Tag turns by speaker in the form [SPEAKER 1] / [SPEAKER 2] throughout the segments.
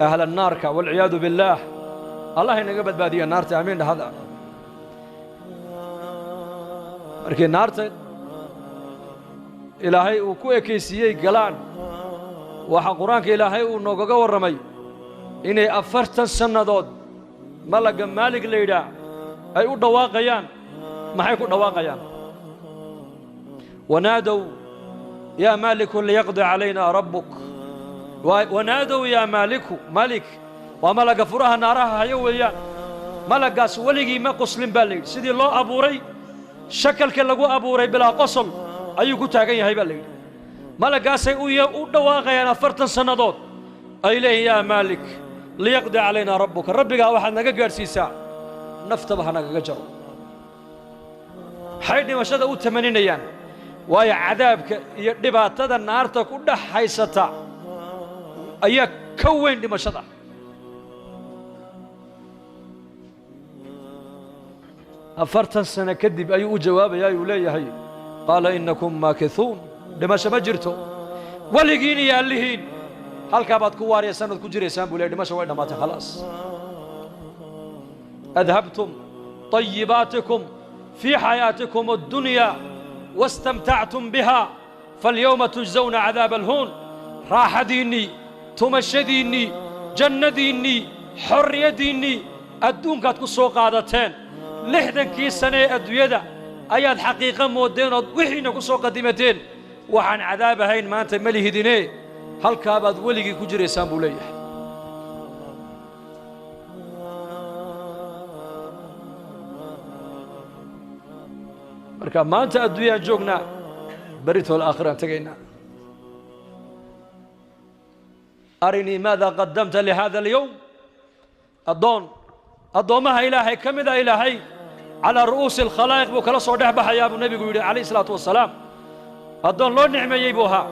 [SPEAKER 1] Ahla naarka, walciyaadu billaah, Allah inaga badbaadiya naarta, aamiin dhahada. Markii naarta Ilaahay uu ku ekaysiiyey galaan, waxaa Qur-aanka Ilaahay uu noogaga warramay inay 40 sannadood malagga Maalig la yidhaah ay u dhawaaqayaan. Maxay ku dhawaaqayaan? Wanaadow yaa maaliku liyaqdi calaynaa rabbuk. Wanaadow yaa maaliku, maalik waa malagga furaha naaraha hayo weeyaan. Malaggaas weligii ma qoslin baa la yidhi. Sidii loo abuuray, shakalka lagu abuuray bilaa qosol ayuu ku taagan yahay baa la yidhi. Malaggaasay u dhawaaqayaan 40 sannadood, ay leeyihin yaa maalik liyaqdi calaynaa rabbuka, rabbigaa waxaad naga gaadhsiisaa naftaba ha nagaga jaro. Maxay dhimashada u tamaninayaan? Waayo cadaabka iyo dhibaatada naarta ku dhex haysata ayaa ka weyn dhimashada. 40 sano kadib ayuu u jawaabayaa, uu leeyahay qaala innakum maakithuun, dhimasho ma jirto, weligiin iyo allihiin halkaa baad ku waariyaysaan ood ku jiraysaan buu leeyahy. Dhimasho way dhammaatay khalaas. Adhabtum طayibaatikum fii xayaatikum addunyaa wastamtactum biha falyawma tujzawna cadaaba alhuun. Raaxadiinnii, tumashadiinnii, jannadiinnii, xorriyaddiinnii adduunkaad ku soo qaadateen. 60kii sane ee adduunyada ayaad xaqiiqo mooddeen ood wixiinna ku soo qadimateen. Waxaan cadaab ahayn maanta ma lihidine, halkaa baad weligii ku jiraysaan buu leeyahay. Marka maanta adduunyaan joognaa, beritool aakhiraan tegaynaa. Arinii maada qadamta lihada alyowm. Addoon addoommaha Ilaahay ka mida Ilaahay calaa ru'uusi alkhalaa'iq buu kala soo dhex baxayaa buu nebigu yidhi calayhi isalaatu wasalaam. Addoon loo nicmeeyey buu ahaa.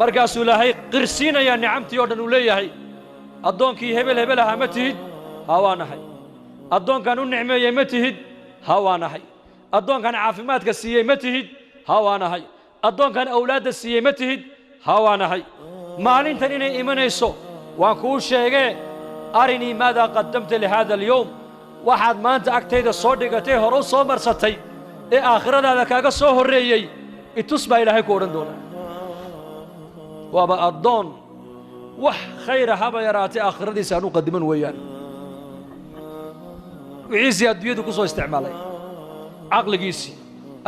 [SPEAKER 1] Markaasuu Ilaahay qirsiinayaa nicamtii oo dhan, uu leeyahay addoonkii hebel hebel ahaa ma tihid? Haa, waa nahay. Addoonkan u nicmeeyey ma tihid? Haa, waa nahay. Addoonkan caafimaadka siiyey ma tihid? Haa, waa nahay. Addoonkan awlaadda siiyey ma tihid? Haa, waa nahay. Maalintan inay imanayso waan kuu sheegee, arinii maadaa qadamta lihaada alyowm, waxaad maanta agtayda soo dhigatay, hore u soo marsatay ee aakhiradaada kaaga soo horreeyey itus baa Ilaahay ku odhan doonaa. Waaba addoon wax khayra haba yaraatay aakhiradiisa aan u qadiman weeyaan. Wixiisii adduunyadu ku soo isticmaalay, caqligiisii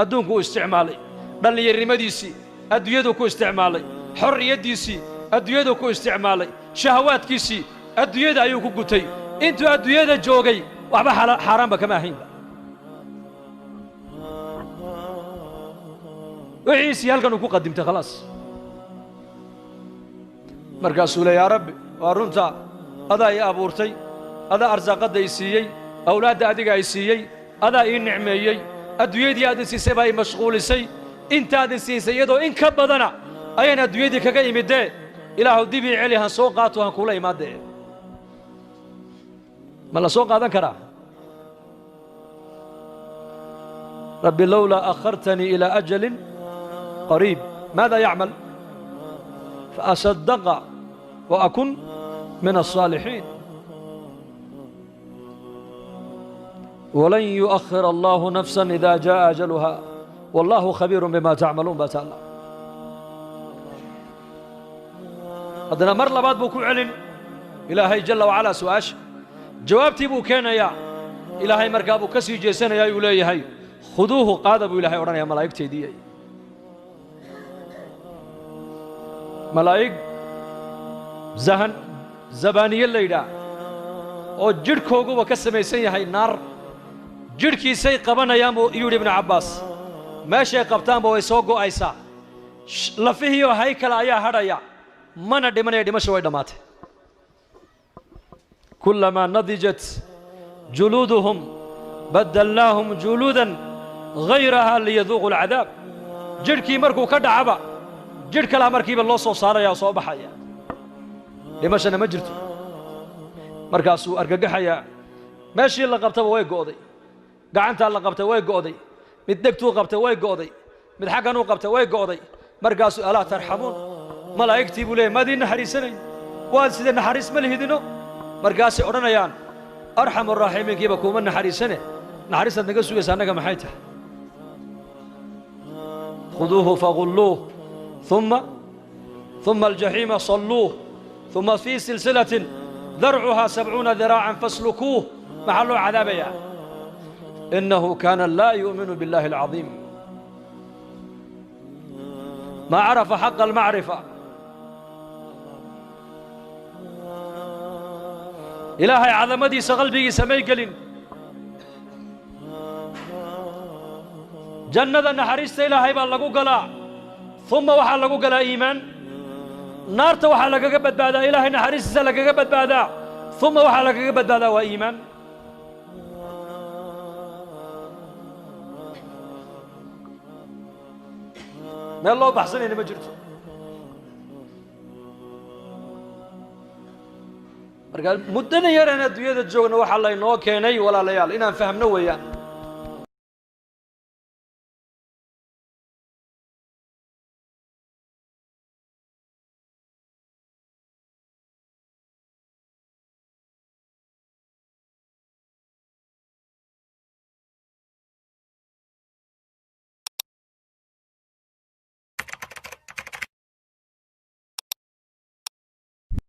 [SPEAKER 1] adduunku u isticmaalay, dhallinyarnimadiisii adduunyadu ku isticmaalay, xorriyaddiisii adduunyadu ku isticmaalay, shahawaadkiisii adduunyada ayuu ku gutay. Intuu adduunyada joogay waxba xaaraanba kama ahaynba. Wixiisii halkan uu ku qadimtay khalaas. Markaasuu le yaa Rabbi, waa runtaa, adaa ii abuurtay, adaa arsaaqadda i siiyey, awlaadda adiga i siiyey, adaa ii nicmeeyey, adduunyadii aad i siisay baa i mashquulisay, intaad i siisay iyadoo in ka badana ayaan adduunyadii kaga imidee, Ilaahu dib ii celi, han soo qaato, han kuula imaadee. Ma la soo qaadan karaa? Rabbi lowlaa akhartanii ilaa ajalin qariib, maada yacmal faasadaqa wa akun min alsaalixiin. Walan yu'akhir allahu nafsan ida jaa'a ajaluha wallahu khabiirun bima tacmaluun baa taalla. Haddana mar labaad buu ku celin Ilaahay jalla wacalaa su'aasha, jawaabtii buu keenayaa. Ilaahay markaa buu ka sii jeesanayaa, uu leeyahay khuduuhu, qaada buu Ilahay odhanayaa malaa'igteedii. Malaa'ig zahan zabaaniye la yidhaah oo jidhkooguba ka samaysan yahay naar, jidhkiisay qabanayaan buu yidhi Ibnu Cabbaas. Meeshay qabtaanba way soo go'aysaa, lafihiioo haykala ayaa hadhaya, mana dhimanaya, dhimasha way dhammaatay. Kullamaa nadijat juluuduhum baddalnaahum juluudan hayrahaa liyaduuquu alcadaab. Jidhkii markuu ka dhacaba jidh kalaa markiiba loo soo saaraya oo soo baxaya, dhimashana ma jirto. Markaasuu argagaxayaa, meeshii la qabtaba way go'day, gacantaa la qabtay way go'day, mid dhegtuu qabtay way go'day, mid xagganuu qabtay way go'day. Markaasuu alaa tarxamuun, malaa'igtii buu leeyay, maad ii naxariisanayn? Waa sidee naxariis ma lihidino? Markaasay odhanayaan arxamu raaximiinkiiba kuuma naxariisane, naxariistaad naga sugaysa annaga maxay tahay? Khuduuhu fagulluuh ثم الجحيم صلوه ثم في سلسلة ذرعها 70 ذراعا فاسلكوه. محل عذاب يا إنه كان لا يؤمن بالله العظيم، ما عرف حق المعرفة. إلهي عظمتي سقلبي سميقل جنة نحريست إلهي باللقو قلا، ثم وحا لقو قلا إيمان. نارta waxaa lagaga badbaadaa ilaahay naxariistiisa lagaga badbaadaa, uma waxaa lagaga badbaadaa waa iimaan. Meel loo baxsanayna ma jirto. Marka muddada yareen adduunyada joogna waxaa laynoo keenay walaalayaal inaan fahmno weeyaan.